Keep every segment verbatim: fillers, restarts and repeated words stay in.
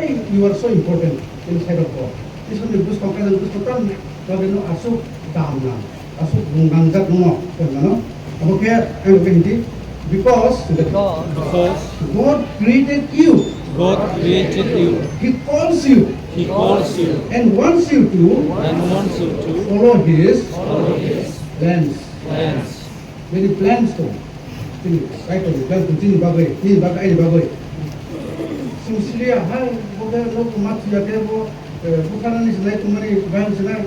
You are so important in the sight of God. Isor ni bwskang kaisa bwskang tam bagwi no aswk dam nang, aswk bung nangjak no, no. Abo khe ang khe hindi, because Because God created you. God created you. He calls you. He calls you. And wants you to And wants you to follow his follow his plans. Plans. Bini plans to. Bini Kaitor ni plans to chini bagwi, nini bagwi, aini bagwi. Sumsriya hai, bo khe no kuma thuya khe bo, eh, bukharani sinai kumani bang sinai.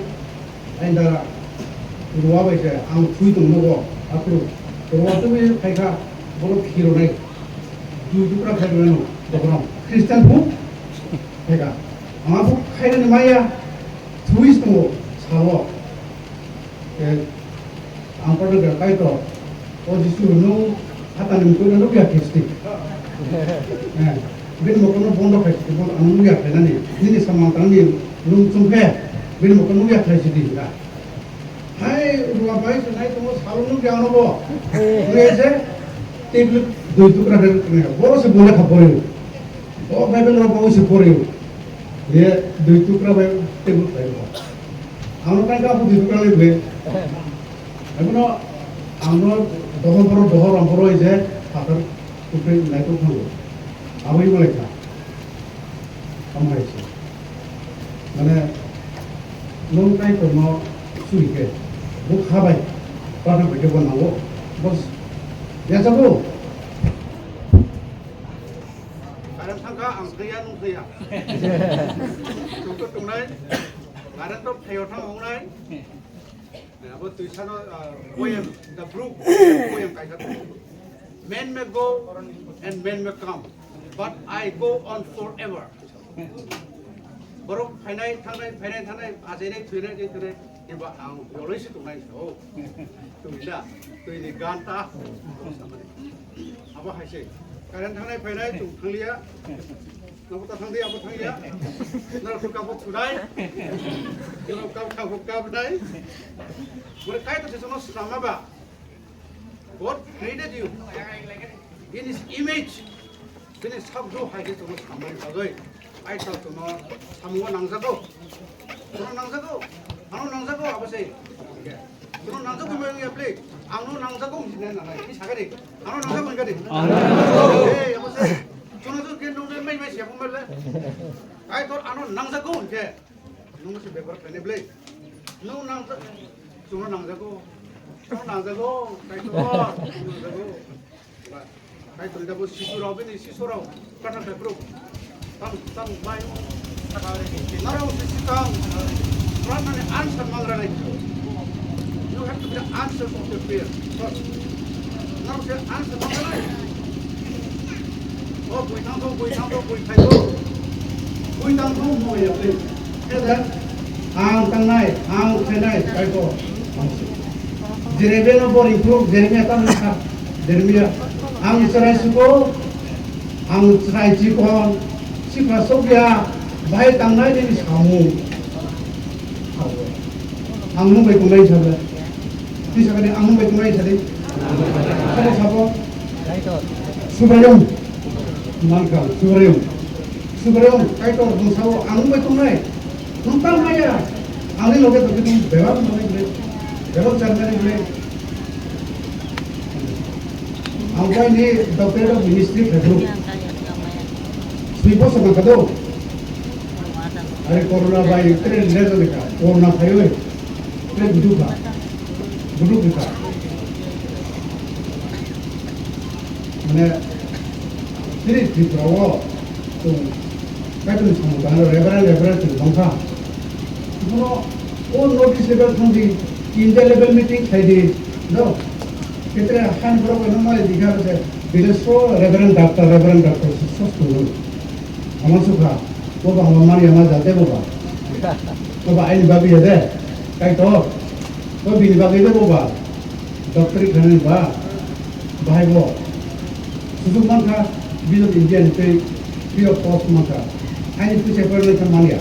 Ainda ruwa bai se ang thui tong nogo, akhuru ruwa twi phaikha, borok khironai. Dui tukra khai rwnai no, bokono. Christian bu phaikha. Ang abu khairani maya, thui tongo, salo. Eh, ang kono ga Kaitor, o Jisu no hatani mukoi no ya khisti. Eh, bini mukoi no bondo khaisti, bondo ano ya khainani. Nini samantani nung chungkhe, bini mukoi no ya khaisti di ga. Hai, ruwa bai se nai tongo, salo no ya no bo. Nge je, tebli dui tukra de, boro se bondo kha pore. O Bible rok bo se pore. Ye dui tukra bai tebli khai bo. Ano kai ka bu dui tukra le be. Abono ang no dohor borok, dohor rang borok je phatar tukre naitok thango. Aboni malai kha. Amhai se. Mane, nwng tai tongno suri khe, bo kha bai, phatar bai khe bo nango. Bos, ya sabo. Current thangkha, ang thangya, nwng thangya. Tongkha tongnai. Current to phaio thang hongnai. Abo twisano, ah, poem, the brook, poem kaisa tongo. Men may go and men may come, but I go on forever. Borok phainai thangnai, phainai thangnai, achainai thwinai, thwinai, himba ang yoloi se tongnai, oh. Twi da, twi ni gan ta. Abo hai se. Current thangnai phainai, chwng thangliya. Nabo ta thangdi, abo thangya. Nabo kabo thudai. Nabo kabo kabo kabdai. Bole kai to se sono snama ba. God created you in his image. Bini sabdo hai khe chwngno samani bagwi. Ai ta chwngno samungo nangjago. Chwngno nangjago. Ano nangjago abo se. Chwngno nangjago mai ya ble. Ano nangjago hinwi nanai. Ki sagari. Ano nangjago hinwi gari. Ano nangjago. Ei, abo se. Chwngno jodi khe nungna mai mai se abo male. Ai tor ano nangjago hinkhe. Nung se bebak khainai ble. Nung nangjago. Chwngno nangjago. Chwngno nangjago. Kaitor. Nangjago. Ba, Kaitor da bo sisu rao bini sisu rao. Kana kaibruk. Tang, tang, bai. Narao se sitang. Pratna ni answer mangra nai. You have to be the answer of the prayer. First. Narao se answer mangra nai. O bui tang to, bui tang to, bui khai to. Bui tang to, mo ya bui. Khe da, ang tangnai, ang khainai, Kaitor. Jeremia no bor improve, Jeremia tamo kha, Jeremia. Ang chwrai suko, ang chwrai chikon, sikha sokya, bahai tangnai nini samung. Ang nwng bai tongnai sabe. Twi sakani ang nwng bai tongnai sadi. Sabo sabo. Subraiyung. Mankha, Subraiyung. Subraiyung, Kaitor, nwng sabo ang nwng bai tongnai. Nwng tang maya. Angni loge tongkhe nwng bebak manai ble. Bebak charmani ble. Ang bai ni doctorate of ministry khaibru. Sui bosor mankha do. Are corona bai tere le jani ka, corona phaiwi tere gudu kha, gudu kha. Mane, tiri Tripura o, to, kaitun samu kano Reverend, Reverend tun bangkha. Bono, o notice level thangdi, India level meeting khaidi, no? Ketre han borok no mali dikha se, bileso Reverend Doctor, Reverend Doctor, sos tunu. Ama sukha, bo ba hama mani ama jate bo ba. Bo ba aini bagwi ya de. Kaitor. Bo bini bagwi de bo ba. Doctor khanani ba. Bahai bo. Sujuk mankha, Bishop India ni tei free of cost mankha. Aini pisa pore lekha manya.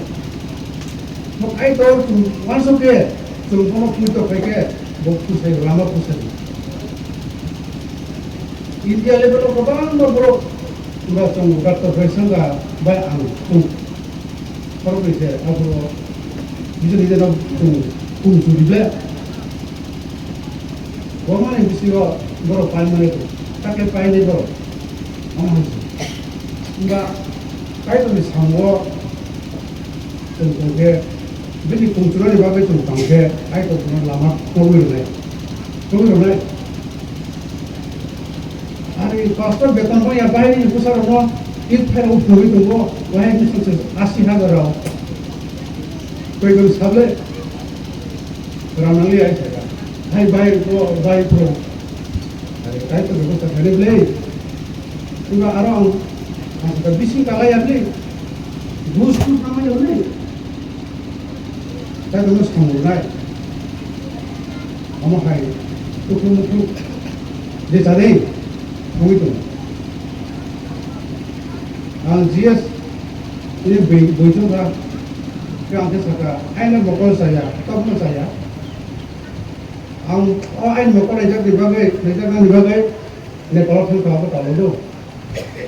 Bo Kaitor chwng uansuk khe, chwng bono puito khai khe, bo khusai, lama khusai. India level o kwbangma borok, ba chwng Doctor Jaishankar bai ang chwng Borok ni se, aphuru, bisu ni jeno kum, kum churi ble. Borok ni bisingo borok pai mani kum, ta khe pai ni borok. Omo hai se. Wngkha, Kaitor ni samung o chwng tong khe, bini kum churani bagwi chwng tong khe, Kaitor chwngno lama tubui rwnai. Tubui rwnai. Ani pastor beton bo ya bahai ni bwsa rok no tit phai rok phunugwi tongo, wahai ni sengse asi hajar rok. Koi koi sable rang nang li ai saka. Hai bai ko bai pro. Ani kai to bwsa kare ble. Iba aro ang ang saka bising kalai ya ble. Bus tu nama ya ble. Kaitorno samung rwnai. Omo hai tukhuk mukhuk je chadai wngwi tongo. Ang G S ni bui-, bui chwngkha, khe ang khe sakha, aino mokol chaya, tokno chaya. Ang o aino mokol naijakni bagwi, naijaknani bagwi Nepal-o thangkha abo talo do.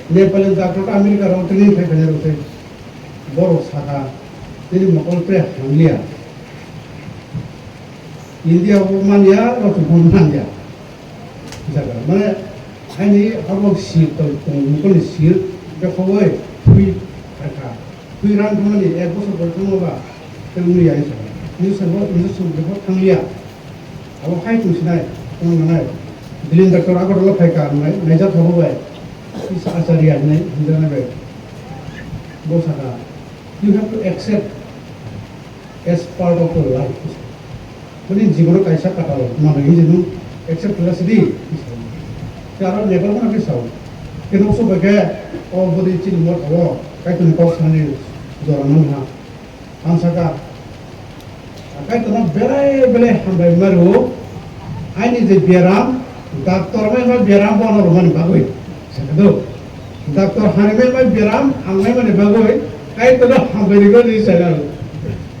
Nepal ni doctor America rok training khai phainai rok se. Borok sakha, nini mokol tere hamliya. India bo manya, Rochomon manya. Jaga, mane, aini abo sir tong, tong, mokol ni sir, bekhogoi, thui, rakha. Thui ran thangmani, ek bosor pore thangma ba, tei wngya, sakha. Nini sabo, nini sabo, bekhog thangliya. Abo hai tong sinai, tong nanai. Dilin doctor Agartala phai ka nai, naijak thabo bai. Isa acharya hinai, hinjana bai. Bo saka, you have to accept as part of your life. Mani jibono kaisa katal, mano hinjanu accept khlai sidi. Karo Nepal mana ke sao. Keno so bai ke, o bodi chini mor thabo, kai tuni kok sani jora nang ha. Ang saka, "Akai tono belai belai hambai ma rwo, aini je biaram, doctor mai ma biaram bono rwmani bagwi," saka do. "Doctor hani mai ma biaram ang mai mani bagwi, kai tono hambai rwgo," hinwi saka.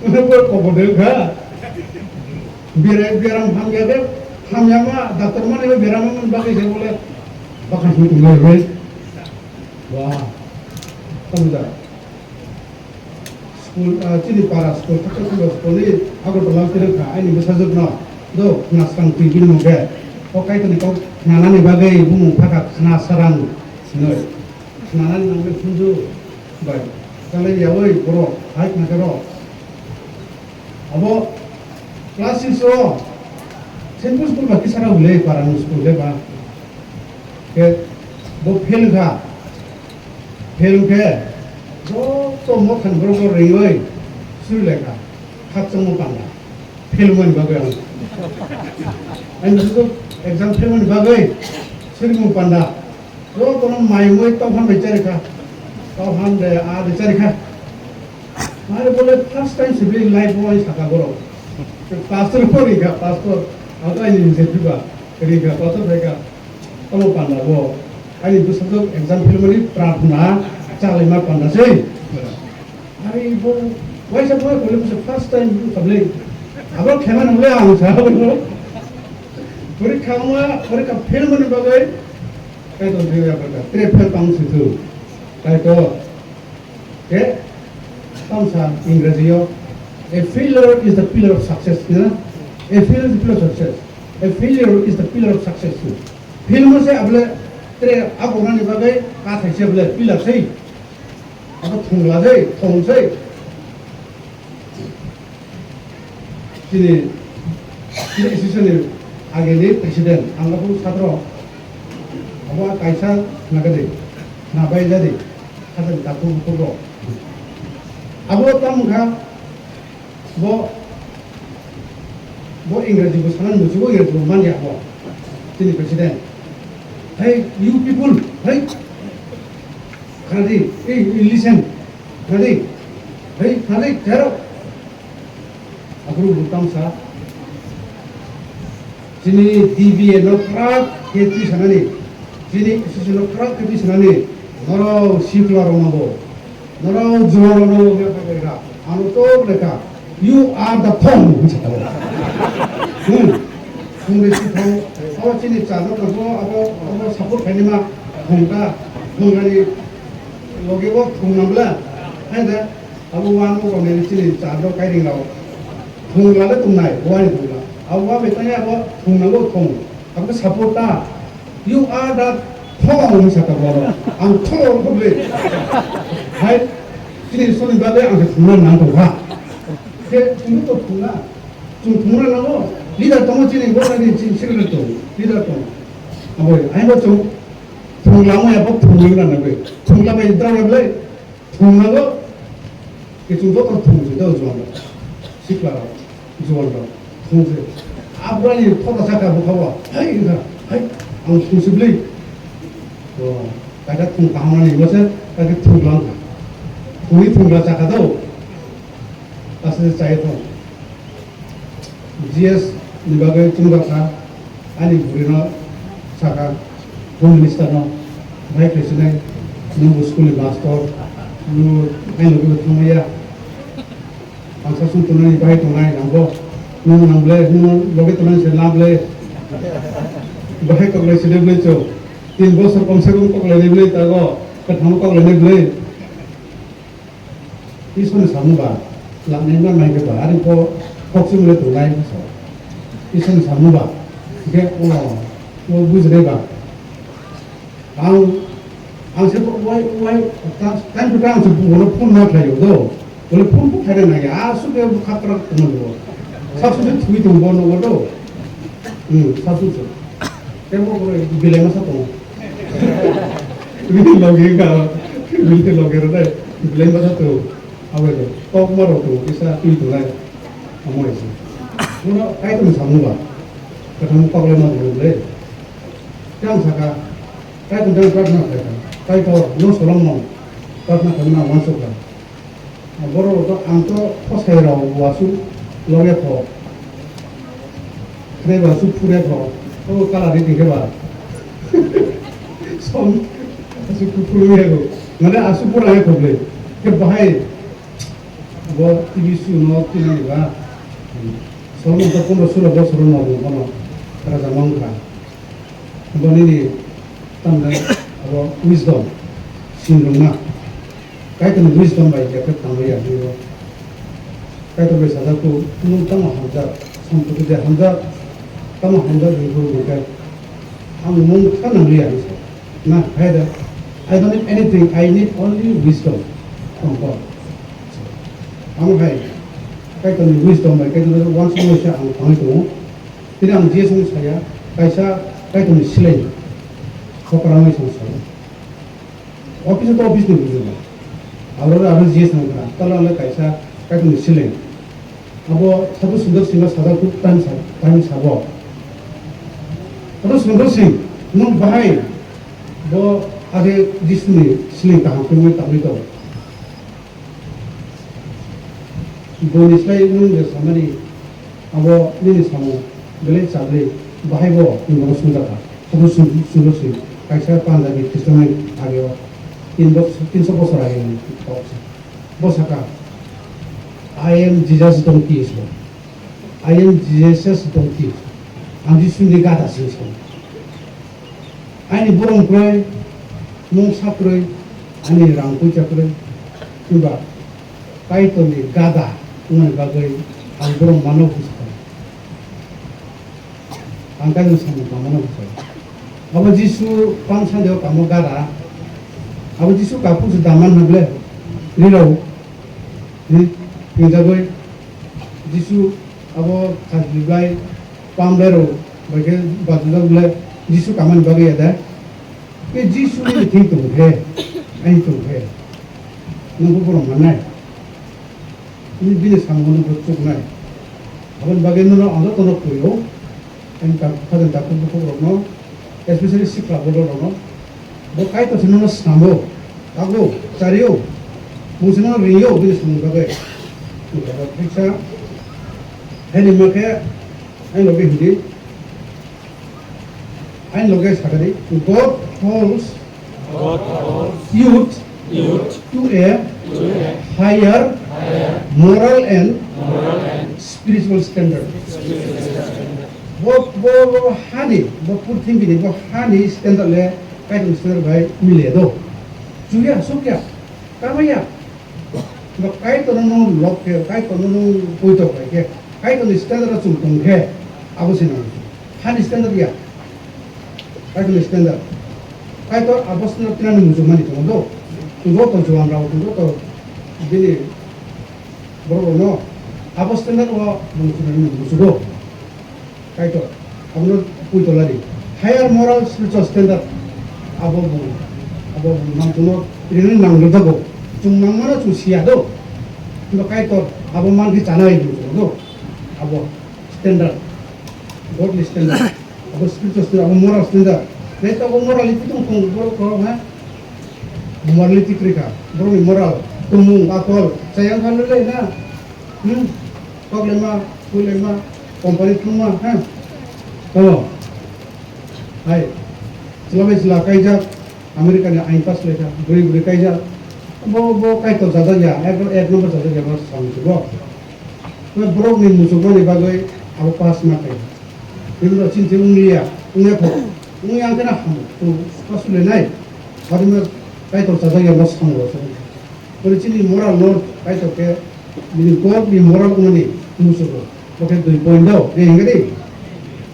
Uno bo kobo de kha. Biaram, biaram hamya de, hamya ma doctor mani ma biaram mani bagwi se bole, bakhan sui tongwi rwi. Wah, tamo da. School, ah, chini para school, Thakchasongo school ni Agartala o kwrwngkha, aini bwsajwkno do khna srang twi bini mungkhe. O Kaitorni kok khnanani bagwi bumung phakha khna sarang hinwi. Khnanani nangwi khunju bai. Kalai yaui borok hai khna khe rw. Abo class six o Saint Paul school ba kisa rw le, para ni school le ba. Khe bo fail kha. Fail khe joto mothan borok rok ringwi suri lekha. Khakchangma panda. Fail mani bagwi ang. Ang joto exam fail mani bagwi suri mung panda. Joto no mai mui tau han bai chari kha. Tau han de a de chari kha. Mane bole first time sibling life o ai saka borok. Pastor ko ri kha, pastor. Ang to ai ni je diba. Ri kha, pastor bai kha. Tamo panda bo, ani bwsajwk exam fail mani prarthana chalaima panda se. Ari bo, waisa bo kole bwsa first time bo kable. Abo khema nang le ang sa bo. Porikha ma, porikha fail mani bagwi, Kaitor biya berkha, tre fail tang situ. Kaitor, Ke, tamsa Ingraji o, "A failure is the pillar of success," na? "A failure is the pillar of success. A failure is the pillar of success." Fail mo se able tre agonani bagwi kathai se able pillar sei. Abo thongla sei, thong sei. Chini, chini association ni ageni president, ang abo satro, abo kaisa nagadi, nabai jadi, khasan tapu bukugo. Abo tam wngkha, bo, bo Ingraji bo sana musugo, Ingraji bo manya abo, chini president. Hey, you people, hey, khanadi, hey, listen, khanadi, hey, khanadi, tero. Aphuru bo tamsa, chini D B A no kwrak khe twi sanani, chini S S C no kwrak khe twi sanani, norok sikla rok no bo, norok juwang rok no bo khe kha kha, ano to lekha, "You are the thong," hinwi sakha bo. Hmm. Thong de si thong, abo chini char no tongbo, abo, abo support khainima thong ta, thong ani loge bo thong nang bla, hai da. Abo uan rok ni chini char rok kairing rok. Thung lale tongnai, uani thung la. Abo uan bai tanya abo thung nango thung. Abo khe support ta. You are the thong, wngwi sakha bono. Ang thong wngkha bwlwi. Hai, chini Iswrni bagwi ang se thungna nang tongkha. Khe chwngno to thungna. Chwng thungna nango. Leader tongo chini, bo nani chini secretary tongo. Leader tongo. Abo, ai bo chwng thungla wngya bo thungwi wngna nangwi. Thungla bai drao ya bwlwi. Thung nango. Kiching joto thung si do juan rok. Sikla rok, juan rok. Thung si. Abrani thota saka bukha bo. Hai, wngkha. Hai, ang thung si bwlwi. O, kaisa thung kaham ani bo se, kaisa thung lang kha. Thungwi thung la saka do. Asa se chai thung. G S ni bagwi chwngjakha, ani bwrwino sakha, Home Minister no, "Bhai, kaisinai, nwng bo school ni master, nwng ani logi bo thangmaya, ang sasung tongnani bahai tongnai, ang bo nwng nang ble, nwng logi tongnani se na ble, bahai koklai side ble cho, tin bosor kom se kom koklai ni ble tago, kwthang koklai ni ble." Iswrni samung ba, lanai ma nai khe ba, ari kok, kok chumui le tongnai sa. Iswrni samung ba, hingkhe o, o bujinai ba. Ang, ang se wai, wai, ta-, time to time se bubono phone ma khlai do. Bole phone bo khlai nai ya, aswk khe khakra tongma do. Sasu se thwi tong bo no do. Hmm, sasu se. Tei bo belai masa tongo. Bini logi ka, bini logi rw dai. Belai masa tongo. Abo de. Kok ma rw tongo, kisa twi tongnai. Amo isi. Bono Kaitor ni samung ba. Kathang kok le ma tongo le. Tang saka. Kaitor tang prarthana khlai kha. Kaitor, no solong no. Prarthana khlai na wansuk kha. Borok rok to, ang to khosai rok bo aswk logya kho. Khwnai bo aswk phurya kho. O colour ri tongkhe ba. Som aswk kuphur wngya kho. Mane aswk phura ya kho ble. Khe bahai bo T V show no tinani ba. Som to pondro solo bosor no bo bono raja mang kha. Bo nini tamni abo wisdom, sinrwngma. Kaitorni wisdom bai khe tangwi ya hinwi. Kaitor bai sajak tu, "Nwng tamo hamjak, samphuti de hamjak, tamo hamjak hinwi hwnwi khe ang mung kha nang liya," hinwi sa. Na, hai da, "I don't need anything, I need only wisdom from God." Amo hai, Kaitorni wisdom bai Kaitorni wansukmani se ang tangwi tongo. Tini ang G S ni saya, kaisa Kaitorni sleng, hokra wngwi chwng saya. Office to office ni bujo ba. Aro aro G S nang kha, tala le kaisa Kaitorni sleng. Abo Sadhu Sundar Singh sajak tu time sa, time sabo. Sadhu Sundar Singh, nwng bahai bo age Jisuni sleng kaham khe tangwi tongo. Boni slai nwng je samani abo nini samung belai chabli bahai bo nwng bono swngjak kha. Sabo sung-, sungjakha kaisa Punjabi Christian ni age o tin bos-, tinso bosor age ni kok se. Bo sakha, "I am Jesus donkey," hinwi. "I am Jesus donkey." Ang Jisu ni gada se hinwi. Aini borong kwrwi, mungsa kwrwi, ani rang puisa kwrwi, hwnba Kaitorni gada wngmani bagwi ang borong mano hwnwi sakha. Ang Kaitorni samung tangmano hwnwi sakha. Abo Jisu Palm Sunday o kamo gada, abo Jisu kaphuk se daman hwnle rirao. Ni, ni jagoi Jisu abo khajli bai pam bai rok bai khe bachajak bwle Jisu kamani bagwi ya da? Ke Jisu ni thing tong khe, ani tong khe, nang bo borom manai. Ni bini samung no bo chuknai. Aboni bagwi nono ang jotono khuyo. Ani tak-, khajani takhuk bukhuk rokno, especially sikla bodol rokno, bo Kaitor se nono snamo, tago, chario, mung se nono rio, bini samung bagwi. Thiksa, haini ma khe, ani loge hindi, ani loge sakadi, God holds God holds youth youth to a to a higher higher moral and moral and spiritual standard. Bo, bo, bo hani, bo purthimbi ni, bo hani standard le Kaitor standard bai mile do. Chuya, sukya, kamaya. Kaitorno nwng lok khe, Kaitorno nwng poito khlai khe, Kaitorni standard o chwng tong khe, abo se nang. Hani standard ya. Kaitorni standard. Kaitor abo standard tinani muchungmani tongo do. Chwng joto juan rok, chwng joto bini borok rokno abo standard o muchungmani muchungo. Kaitor, abono pui toladi. Higher moral spiritual standard. Abo bo, abo bo nangkukno rini nangjago. Chwng nangmano chwng siya do. Himba Kaitor, abo mankhe chanai hinwi chwng do. Abo standard. Godly standard. Abo spiritual standard, abo moral standard. Nai to abo morality tong tong borok rok ha. Morality krika. Borokni moral, tumung, akol, chayang khan le na. Hmm. Kok lema, pui lema, company thangma, ha? Tamo? Hai, chwla bai chwla kaijak, America ni ain pass laijak, bwrwi bwrwi kaijak. Bo, bo Kaitor chajak ya, ek, ek number chajak ya, bo samung se bo. Bo borok ni muchungmani bagwi abo pass ma khaijak. Bini bo chini thwi wng liya, wng ya kho. Wng ya wng khe na hamo, to pass le nai. Abo no Kaitor chajak ya, bo samung se. Boni chini moral no Kaitor khe bini God ni moral wngmani musugo. Bo khe dui point o. Ni hingari?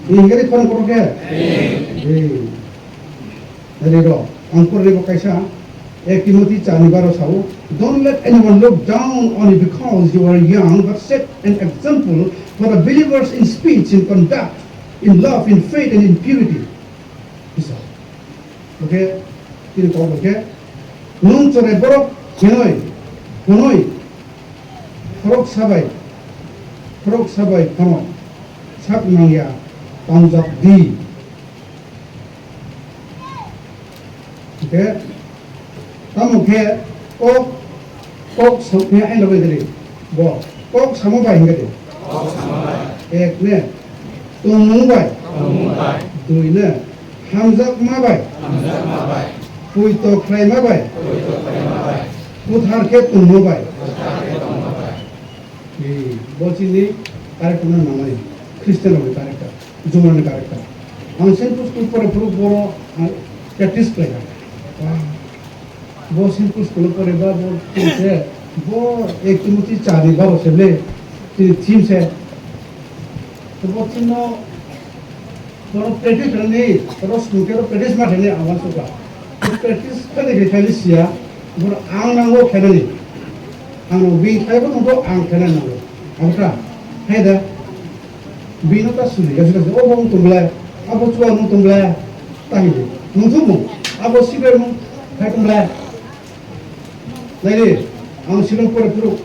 Ni hingari khorang kotor khe? Ni. Ni ro. Ang porni bo kaisa ek Timothy char ni baro sao, "Don't let anyone look down on you because you are young, but set an example for the believers in speech, in conduct, in love, in faith, and in purity." Bisa. Oke, tini kok oke. Nwng chwrai borok hinoi, hwnoi, khorok sabai, khorok sabai phano sak nangya, tangjak di. Oke, tamo khe kok Kok samya aino bai dali. Bo. Kok samo bai hingke de. Kok samo bai. Ek ne. Tongmung bai. Tongmung bai. Dui ne. Hamjakma bai. Hamjakma bai. Puito khlaima bai. Puito khlaima bai. Puthar khe tongma bai. Puthar khe tongma bai. Ni, bo chini character no nangmani. Christian rokni character. Jumani character. Ang Saint Paul school pore phuru boro ang practice khlaikha. Wah. Bo Saint Paul school pore ba bo se bo ek Timothy char ni baro se ble chini theme se. To bo chini no boro practice ni, boro school ke practice ma thani awan suka. Practice khani ke khani siya, boro ang nango khenani. Ang no bini khai bo nungkho ang khena nango. Ang kha, hai da. Bino ta suri gasi gasi, "O bo wng tong belai, abo chuwa wng tong belai," ta hino. Nungkho mung, abo sibai mung khai tong belai. Naidi, ang silong pore phuru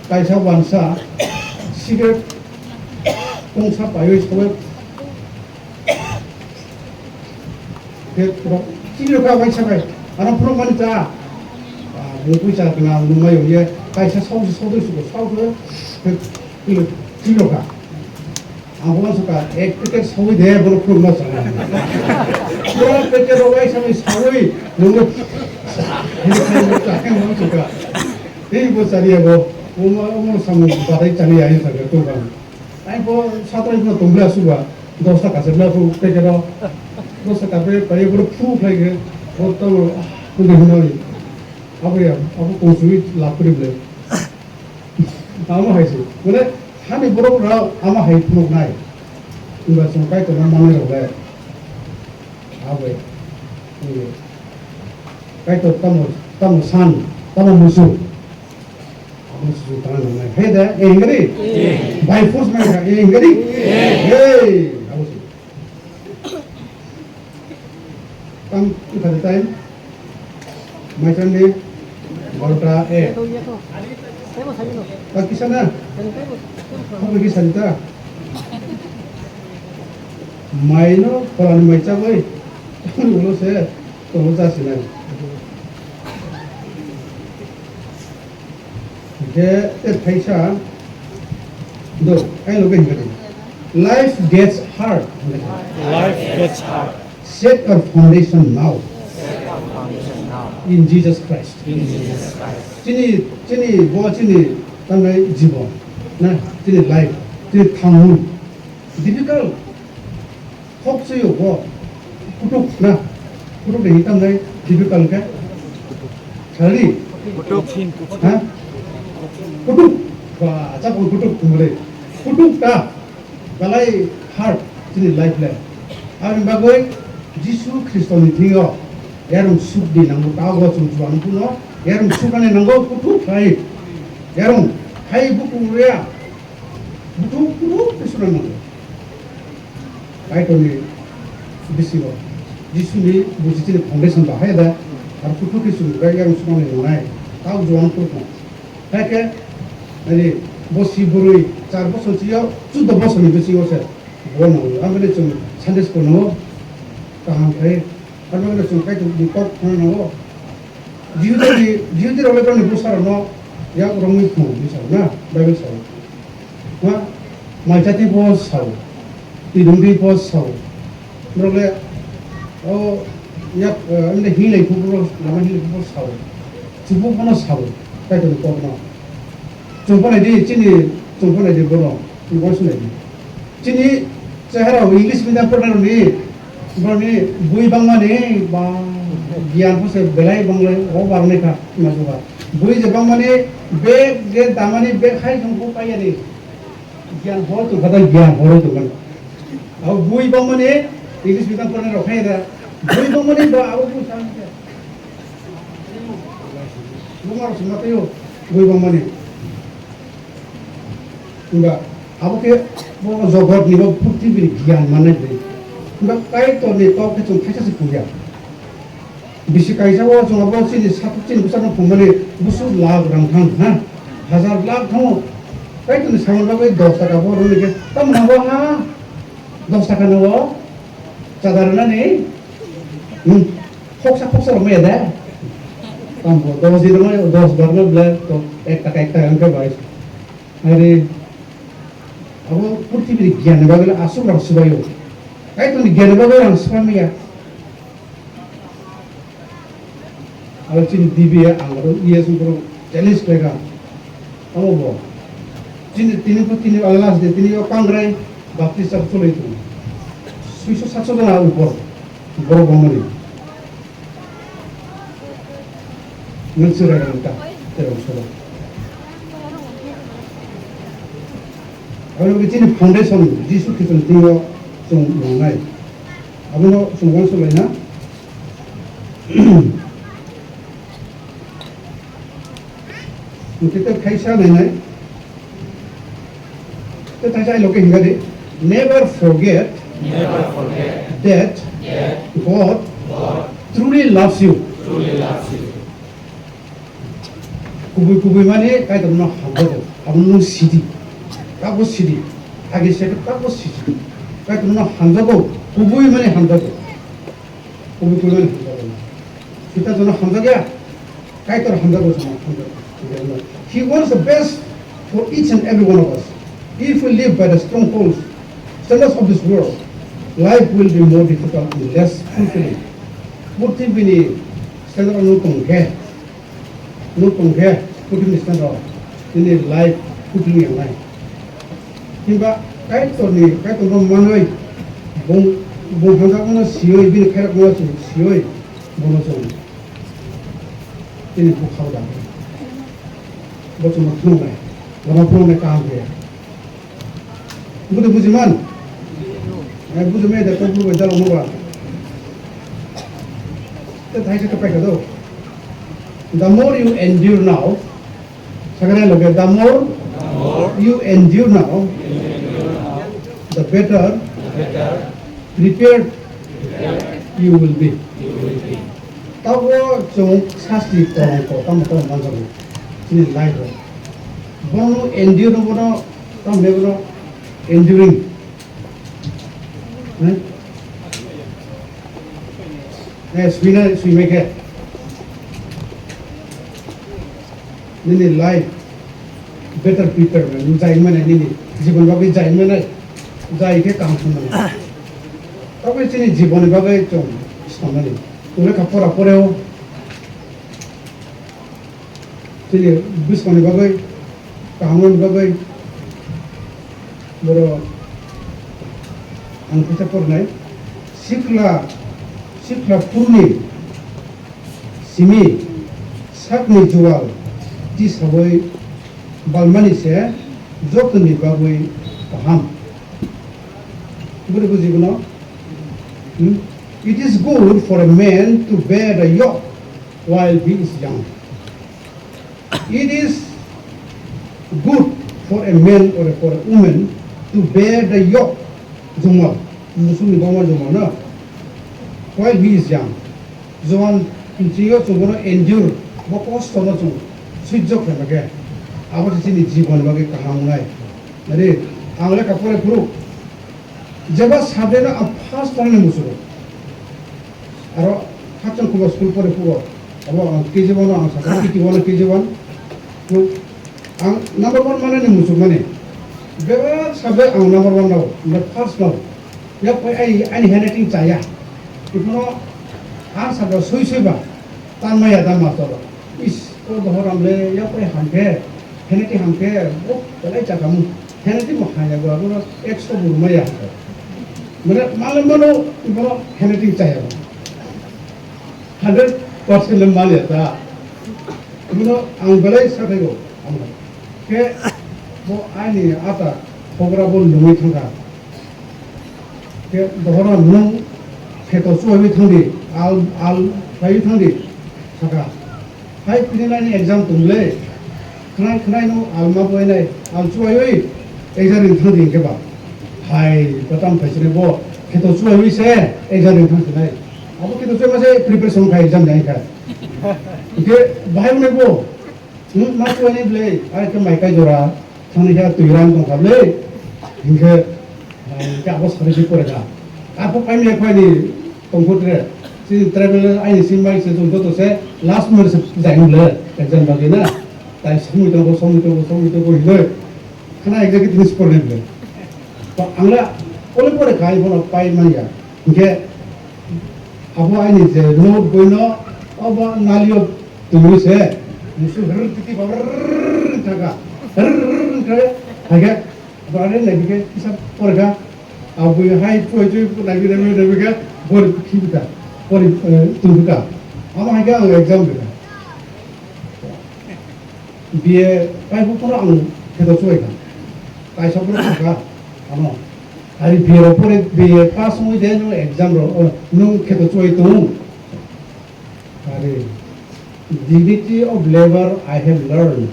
kaisa wansa cigarette kongsa paiwi sawi khe chini rokha waisa bai ano phuru mani cha. Bo puisa gwnang nungmai ye kaisa sausi saudui suko sausi khe chini rokha. Ang bo suka ek packet sawi de, bono phuru ma chana. Pura packet rok waisa bai sawi nungwi. Ang bo suka. Tei bo chari abo, omo, omo samung batai chari ya, hinsa khe tongkha. Ai bo satra no tongla suba, dos taka se bla phu packet o, dos taka pe pai bo phu khlai khe, bo to, ah, kundi hwnwi. Abo ya, abo konsumit lapri ble. Tamo hai se. Mane, hani borok rao ama hai phunuk nai. Inba chwng Kaitor no manwi rok le. Abo ya. Kaitor tamo, tamo san, tamo musu. Abo susu tang nang nai. Hai da, eh, hingari? Eh. By force mai ka, eh, hingari? Eh. Eh, abo su. Tang, tu khadi time. Mai tang ni, barota, eh. Tak kisah na? Apa kisah ni ta? Mai no, kalau ni mai cabai. Tang dulu saya, tunggu saya sini. Hingke tei phaisa do, kaino khe hingkha de, "Life gets hard," hingkha de. Life gets hard. "Set your foundation now." Set your foundation now. In Jesus Christ. In Jesus Christ. Chini, chini, bo chini tangnai jibon, na, chini life, chini thangnai. Difficult. Kok se yo bo. Kutuk na. Kutuk de hitam nai difficult ke. Sari. Kutuk. Kothin, kothin. Ha? Kutuk, ba, chapang kutuk thumri. Kutuk ta, belai hard chini life le. Aboni bagwi Jisu Khristoni thwiyo yarung sukdi nango, ta o chwng chuwang phano yarung sukani nango, kutuk khai. Yarung khai buku ya, buku kutuk khe sukna nango. Kaitorni bisingo Jisuni buji chini foundation bahai da, ar kutuk khe chwng yarung sukmani nangnai, ta o chuwang phano. Haikhe, ani, bo si bwrwi char bosor chiyo, chuddo bosorni bisingo se bo nango. Aboni chwng Sunday school nango, kaham khlai. Aboni chwng Kaitorni kok khna nango. Jihudini, Jihudi rok le bini bwsarokno yak romwi phungo, bini sao na, Bible sao. Ma, mai jati bo sao, twi dungdi bo sao. Borok le, o, yak, eh, amde hinglai phuru, lama hinglai phuru sao. Chubu bono sao, Kaitorni kokno. Chwng phano di, chini chwng phano di bono, chwng uansuk nai di. Chini chehara o English medium pore rokni, borokni bui bangmani, ba, giyan pho se belai banglai, o barnai kha, ma jora. Bui je bangmani, bag je damani, bag hai chwng pho paiyani. Giyan horo tong kha da, giyan horo tong kha. Abo bui bangmani, English medium pore rok khai da. Bui bangmani ba abo bui sa khe. Buma rok sima tei o, bui bangmani. Himba abo khe bo jogotni, bo purthibini giyan mannai bwrwi. Himba Kaitorni kok khe chwng thaisa se phuya. Bisi kaisa o chwng abo chini sak chini bwsakno phungmani busu lakh rang thang ha. Hajar lakh thango. Kaitorni samung bagwi dos taka bo rwni khe tamo nabo ha. Dos taka no chada rwnani, hmm, khoksa khoksa rok maya da. Tamo dos din rok dos bar no bla to ek taka ek taka wngkha bai. Are abo purthibini giyan ni bagwi aswk rang swbaio. Kaitorni giyan ni bagwi rang swbai maya. Aro chini D B A ang aro E S borok challenge khlaikha. Amo bo. Chini tini pho tini alo last day tini o kangrai baptist chap cholai tongo. Suiso satso jona upor borok bongmani. Nwng chwrai rang ta, terong soro. Aro chini foundation Jisu Khristo ni tini o chwng nangnai. Abono chwng uansuk laina. Hwnkhe tei thaisa nainai. Tei thaisa ai loke hinga di. Never forget Never forget that that God God truly loves you. Truly loves you. Kubui kubui mani Kaitor no hamjago, abo no sidi, kabo sidi, age se kabo sidi, Kaitor no hamjago, kubui mani hamjago, kubui kubui mani hamjago. Sita jono hamjagya, Kaitor hamjago jono hamjago. He wants the best for each and every one of us. If we live by the strongholds, standards of this world, life will be more difficult and less fulfilling. Purthibini standard no tongkhe, Nuk tong khe, kuthumni sitang rok, nini life kuthumni wngnai. Himba Kaitorni, Kaitorno manwi, bung, bung hamjakmano siwi, bini khairokmano chwng siwi, bono chwng chini bwkhao da. Bo chwngno phunuknai, bono phunuknai kaham khe. Budu bujiman? Eh, bujimai da kok bubai jalo moba. Te thai se kapai kado. The more you endure now, sakare loge, the more you endure now, the better prepared you will be. Tabo chwng sasti tong ko, tamo tamo manjago. Chini life o. Bono endure no bono, tamo ne bono enduring. Hmm? Eh, swina, swimai khe. Nini life better prepare mano, jai mano nini jibon bagwi jai mano, jai khe kaham khe mano. Tabo chini jibon bagwi chwng swimani. Lekha pora poreo. Chini bwskangni bagwi, kahamni bagwi, borok ang kisa pornai. Sikla, sikla phurni simi sakni jual tisawi Balmani se jotoni bagwi kaham. Bwrwi buji bono? Hmm? It is good for a man to bear the yoke while he is young. It is good for a man or for a woman to bear the yoke. Jongma, musukni bongma jongma no. While he is young. Jowan bisingo chwng bono endure, bo kosto no chwng sujjo khlaima khe, abo se chini jibon bagwi kaham wngnai. Nari, ang lekha pore phuru, jeba subject no ang first pore ni musugo. Aro khakchang khuba school pore phuru, abo ang K G one no ang sakha, P T one no K G one. Ang number one mane ni musuk mani. Bebak subject ang number one no, na first no. Yak pai ai, ani handwriting chaya. Ikono ang sakha sui sui ba. Tan maya dan master. Is, o dohoram le, yak pai hamkhe. Handwriting hamkhe, o, belai chakamu. Handwriting mo hanya ba, bono ekso buru maya hamkhe. Mane, male mano, ikono handwriting chaya. Hundred percent le maliya ta. Bono ang belai sathaigo, ang khe bo ani ata hogra bo lungwi thangkha. Khe dohora nwng kheto chuwaiwi thangdi, al, al khlaiwi thangdi, sakha. Hai tini laini exam tongmole. Khwnai khwnai no alma boinai, al chuwaiwi exam ring thangdi hinkhe ba. Hai, batam phaisine bo, kheto chuwaiwi se exam ring thangsinai. Abo kheto chuwai mase preparation khai exam nai kha. Hinkhe bahai wnai bo, hmm, ma chuwai ni ble, ai khe mai kai jora, thangni kha twi rang tong kha ble. Hinkhe, ah, hinkhe abo sari si pore kha. Apo pai me khoi ni tongkho tre. Si travel ai ni sim bai se jong joto se last minute se jai ble exam bagwi na. Tai somoi tongo, somoi tongo, somoi tongo hinoi. Khana exam khe tini si pore ble. To ang le pore pore khai bono pai manya. Hinkhe abo aini je note boi no obo nalio tongwi se musu hrr titi ba hrr thaka hrr thaka haikhe abo are nai bikhe kisa porkha abo boi hai choi choi nai bikhe nai bikhe bor khibika pori tongka amo haikhe ang exam bika. B A paiphuphano ang kheto chubaikha. Kaisa phano sakha ano. Ari B A rok pore B A pass wngwi de nwng exam rok, o, nwng kheto chubai tongo. Ari dignity of labor I have learned.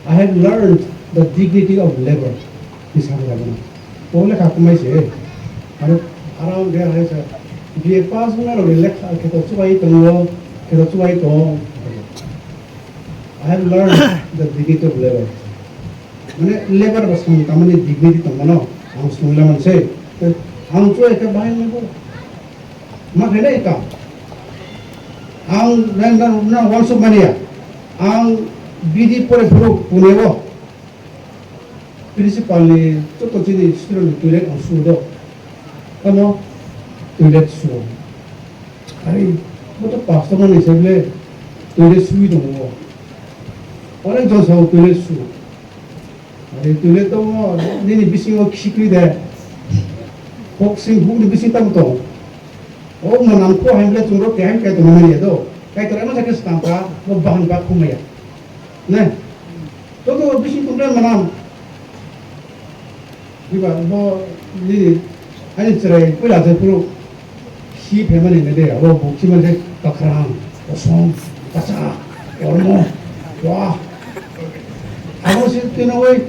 I have learned the dignity of labor. Ni sakha jago na. Bo lekha kumai se. Aro around there hai sa. B A pass wngna rok lekha kheto chubai tongo, kheto chubai tongo. I have learned the dignity of labor. Mane labor ba samung tangmani dignity tongmano ang sumui laman se. Ang chwrai khe bahai nai bo. Ma khe nai ka. Ang nang nang nang wansuk mania. Ang B D pore phuru Pune o. Principal ni joto chini student ni toilet ang suo do. Tamo toilet suo. Ari, bo to pastor mani se ble toilet sui tongo. Onek jon sao toilet suo. Ari toilet tongo nini bisingo khikri de. Kok sing huk ni bising tamo tong. O mo nang ko hem ble chungro ke hem ke tong mani do. Kai to ema sa ke stampa, bo bahan ba khumaya. Ne? Joto bising tongde manam. Diba bo nini ani chwrai puila je phuru si phaimani ne de abo bo khimani je kwkhwrang, kosom, kwchak, kormo, wah. Abo si tinawi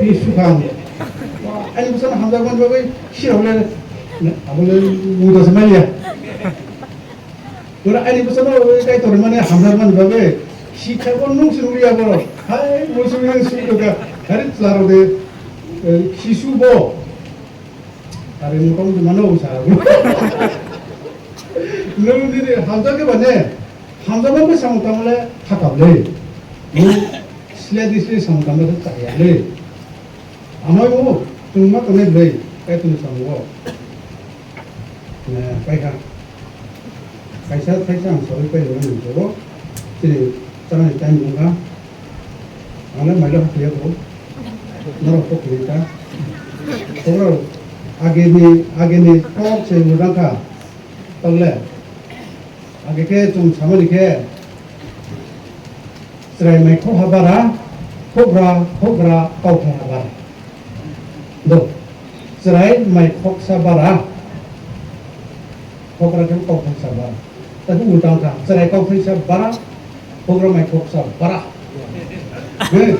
ni sukhang. Ani bwsano hamjakmani bagwi si rok le abo le muda se manya. Ora ani bwsano Kaitor mane hamjakmani bagwi sikha bo nung se nukliya borok. Hai muisung yang sui doka. Hari chwla rok de, eh, sisu bo. Hari mukong de mano usa. Nung dini hamjak ke bane. Hamjakma bwsa samung tangmale thakable. Nung sile di sile samung tangmale chaya le. Amai bo tungma tongnai ble. Kaitorni samungo. Paikha. Kaisa thaisa ang sabai pai rwna nangjago. Chini chanani time wngkha. Ang le maila hakhe yago. Norok kok kwrwi kha. Khobor ageni, ageni kok se mwtang kha. Tokle. Age khe chwng samani khe. Chwrai mai khok ha bara, khogra, khogra, kauthai ha bara. Do. Chwrai mai khoksa bara, khogra khe kauthai sa bara. Tabu ulta wngkha, chwrai kauthai sa bara, khogra mai khoksa bara. He.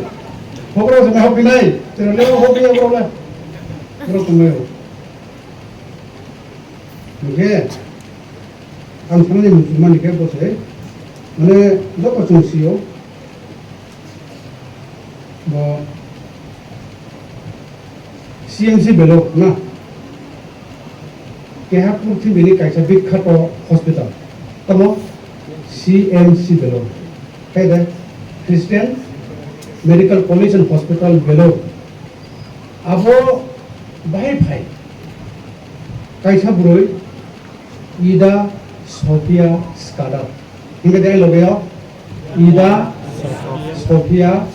Khogra se mai hok binai, chwrai le hok biya bro le. Bro tongmai o. Hingkhe, ang sanani muchungmani khe bo se, mane, joto chwng sio, bo C M C Vellore na, keha purthimini kaisa bikhyato hospital, tamo C M C Vellore, khe de Christian Medical College and Hospital Vellore, abo bahai phai kaisa bwrwi Ida Sophia Skadar. Hingke de loge o Ida Sophia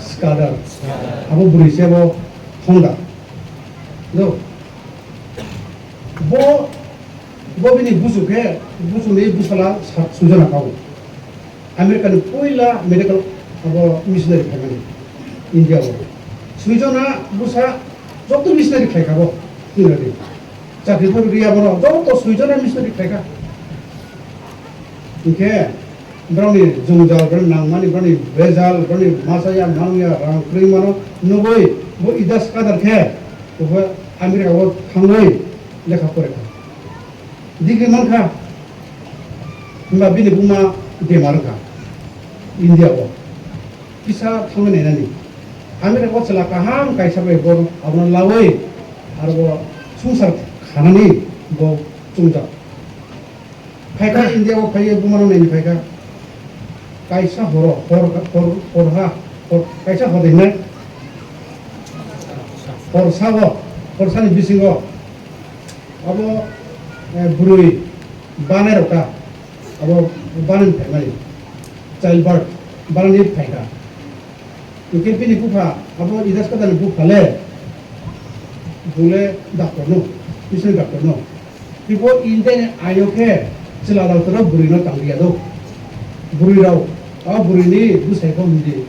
Skadar. Abo bwrwi se bo thongda. Do. Bo, bo bini busu khe, busu ni busala sat sujana kau. America ni puila medical abo missionary khaimani India o. Swijona busa joto missionary khlaikha bo, India ni. Chakri bo riya bono joto swijona missionary khlaikha. Hingkhe broni jwngjal, broni nangmani, broni bejal, broni machaya, manungya, rang kwrwi mano nugwi bo Ida Skadar khe bo America o thangwi lekha porekha. Degree mankha, himba bini buma bemar wngkha India o. Kisa thangwi nainani. America o chwla kaham kaisa bai bo abono lawi aro bo swngchar khanani bo chwngjak. Phaikha India o phaiwi bumano naini phaikha. Kaisa horo, hor, hor, horha, hor, kaisa hor hinai. Horsa o, horsani bisingo. Abo, eh, bwrwi banai rok ta, abo banani phaimani, childbirth, banani phaikha. Hingke bini bupha, abo Ida Skadar ni bupha le, bole doctor no, missionary doctor no. Ibo India ni ayo khe chwla doctor rok bwrwi no tangriya do. Bwrwi rok, abo bwrwi ni bwsai kho hindi.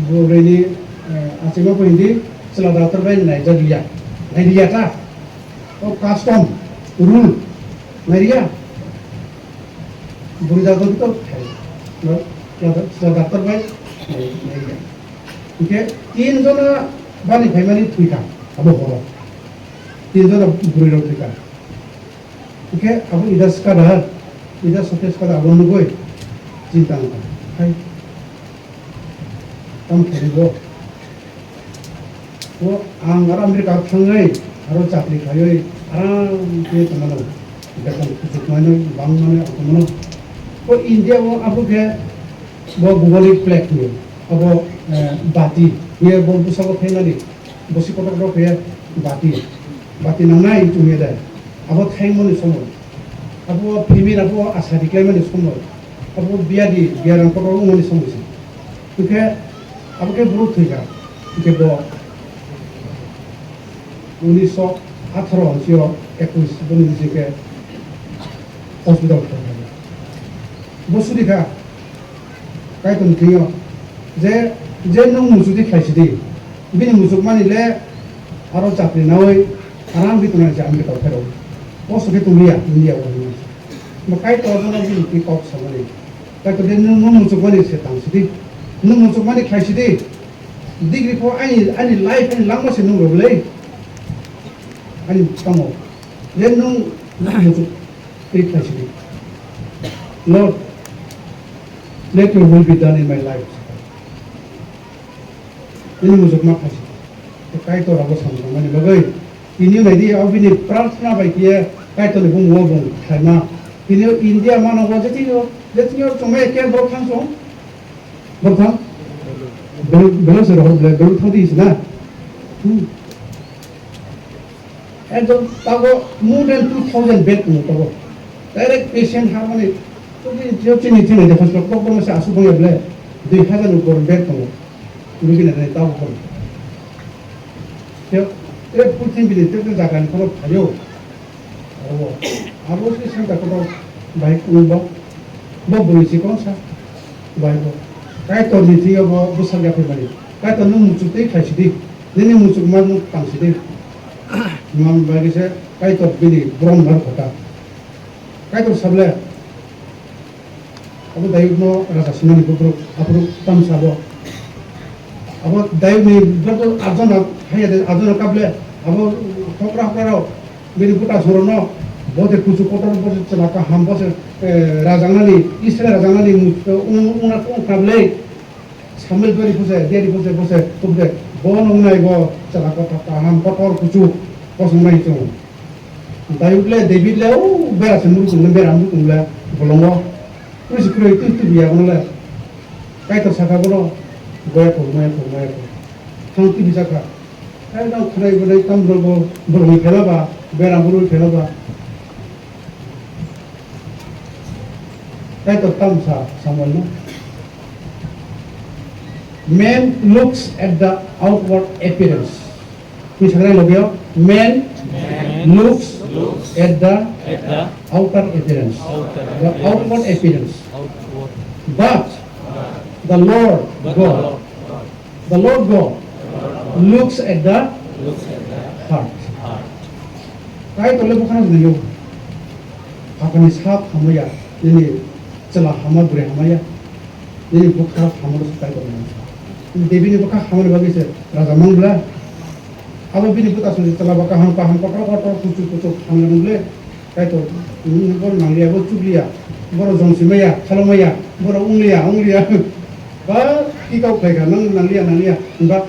Bwrwini, eh, achima bo hindi chwla doctor bai naijak liya, nailiya ta. O custom, rule, nailiya. Bwrwi doctor to khai, no, chwla, chwla doctor bai nai, nailiya. Hingke tin jona bani phaimani thwikha, abo horo. Tin jona bwrwi rok thwikha. Hingke abo Ida Skadar, Ida Sophia Skadar abo nugui chinta wngkha. Hai, tamo khainai bo. Bo ang aro America o thangwi aro chakri khaiwi aram khe tongmano. Beton kuchuk manwi bang manwi ang tongmano. Bo India o abo khe bo Bhugolic plaque hinwi abo, eh, bati hinwi bo bwskango phaimani. Bosi kotor rok khe bati, bati nangnai chumya de. Abo thaimani somoi. Abo phaimani abo asa riklaimani somoi. Abo biyadi, biyarang kotor wngmani somoi se. Hingkhe abo khe borok thwikha. Hingkhe bo unisho atharo sio ekus boni bising khe hospital thangkha. Bo suri kha. Kaitor ni thwio je, je nwng muchukdi khlai sidi, bini muchukmani le aro chakri naui aram di tongnai se America o phairok. Post khe tonglia India o hinwi. Bo Kaitor bono bini thwi kok samani. Kaitor de nwng, nwng muchukmani se tang sidi. Nwng muchukmani khlai sidi. Degree pho ani, ani life ani langma se nwng rwgwlai. Ani tamo. Je nwng muchuk tei khlai sidi. Lord, let your will be done in my life. Nini muchukma khlai sidi. Tei Kaitor abo samung tangmani bagwi. Tini naidi, o bini prarthana bai khe Kaitor ni bumung o bung khlaima. Tini o India mano bo je tini o, je tini o chongmai khe borok thang song. Borok thang? Bel-, belai se rohor belai, belai thang di sina. Hmm. Ekdom tago more than two thousand bed tongo tago. Direct patient harmani, to chini, chini, chini, de hospital kok kok se asuk bangya ble, dui hazar ni upor bed tongo. Rugi na nai tago kon. Te, te purthimbi ni te, te jaga ni kono phaio. Abo, abo se Santa Kotor bai kunu bo, bo bwrwi chikon sa, bai bo. Kaitor ni thwiyo bo bwsak ya phaimani. Kaitor nwng muchuk twi khlai sidi. Nini muchuk ma nwng tang sidi. Nwng bagwi se Kaitor bini borom nar kota. Kaitor sable. Abo Dayud no raja sinani bukruk, aphuru tamsa bo. Abo Dayud ni bukruk arjona haya de, arjona kable. Abo hokra hokra rao. Bini buta sorono, bo se kuchu kotor, bo se chwla kaham, bo se, eh, rajangnani, Israel rajangnani, eh, ung-, ungna tung kable. Samuel bari phuse, diari phuse, phuse, phuse, bo nungnai bo chwla kotor kaham, kotor kuchu, kosongnai chwng. David le, David le, o bera se muru tung le, bera muru tung le, bolongo. Kuri si kuri, tu, tu biya bono le. Kaitor saka bono, boya ko, moya ko, moya ko. Thang tu bisa kha. Ai, nang khwnai bwnai tam rwgo, borokni phela ba, bera borokni phela ba. Kaitor tam sa Samuel no. Man looks at the outward appearance. Ni sakrai lobio, man Man looks looks at the at the outer appearance. Outer The outward appearance. Outward. But the Lord But the God Lord The Lord God looks at the looks at the heart. Heart. Kaitor le bukhana nayo. Hakani sap hamaya, nini chwla hama bwrwi hamaya, nini bwkha hama rwsa Kaitor nayo. David ni bwkha hamani bagwi se raja mang bla. Abo bini bwta songwi chwla ba kaham kaham kotor kotor kuchuk kuchuk hamya nung le. Kaitor, mm, bono nangliya, bo chukliya, bono jongsimaya, khalomaya, bono ungliya, ungliya. Ba, tikau khlaikha, nang nangliya, nangliya. Hwnba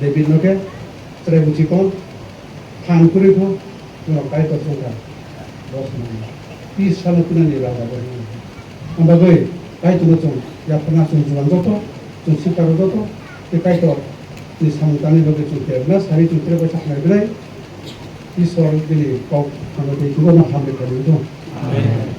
David no khe chwrai buchi kon, phan kwrwi kho, bono Kaitor chongkha. Bo swnamya. Pi salo kunani raja bo hwnwi. Ang bagwi Kaitorno chwng yapharna chwng juang joto, chwng sikaro joto, tei Kaitorni samung tangni bagwi chwng kebengna sari chwng tere bai sakhnai belai Iswar bini kok hamya tei chubachu hamya khlainai do. Amen.